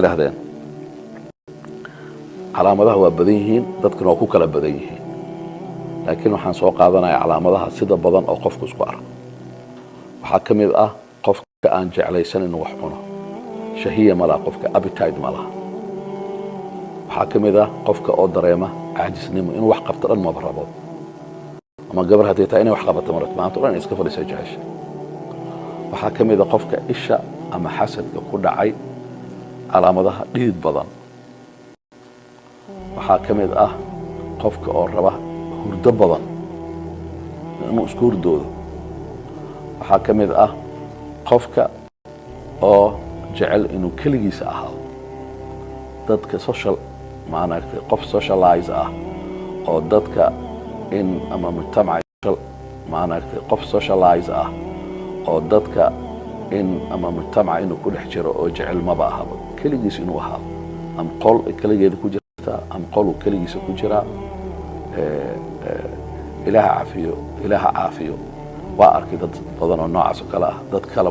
Yidhahdeen calaamadaha waa badan yihiin, dadkuna waa ku kala badan yihiin, laakiin waxaan soo qaadanaya calaamadaha sida badan oo qofku isku arko. Waxaa ka mid ah qofka aan jeclaysan inuu wax cuno, shahiya ma laha qofka, appetite ma laha. Waxaa ka mid ah qofka oo dareema caajisnimo, inuu wax qabto dhan maba rabo, ama gabar hadday tahay inay wax qabato ma rabto, maanta o dhan iska fadhiisa jecesha. Waxaa ka mid ah qofka isha ama xasadka ku dhacay calaamadaha dhidid badan. Waxaa ka mid ah qofka oo raba hurdo badan, inuu isku hurdoodo. Waxaa ka mid ah qofka oo jecel inuu keligiisa ahaado, dadka social maaragtay, qof socialize ah oo dadka in ama mujtamaca maaragtay, qof socialize ah oo dadka in ama mujtamaca inuu ku dhex jiro oo jecel maba ahaba, keligiis inuu ahaado, ama qol keligeeda ku jirta ama qoluu keligiisa ku jiraa. Ilaaha caafiyo, Ilaaha caafiyo. Waa arkay dad badan oo noocaas oo kale ah, dad kale.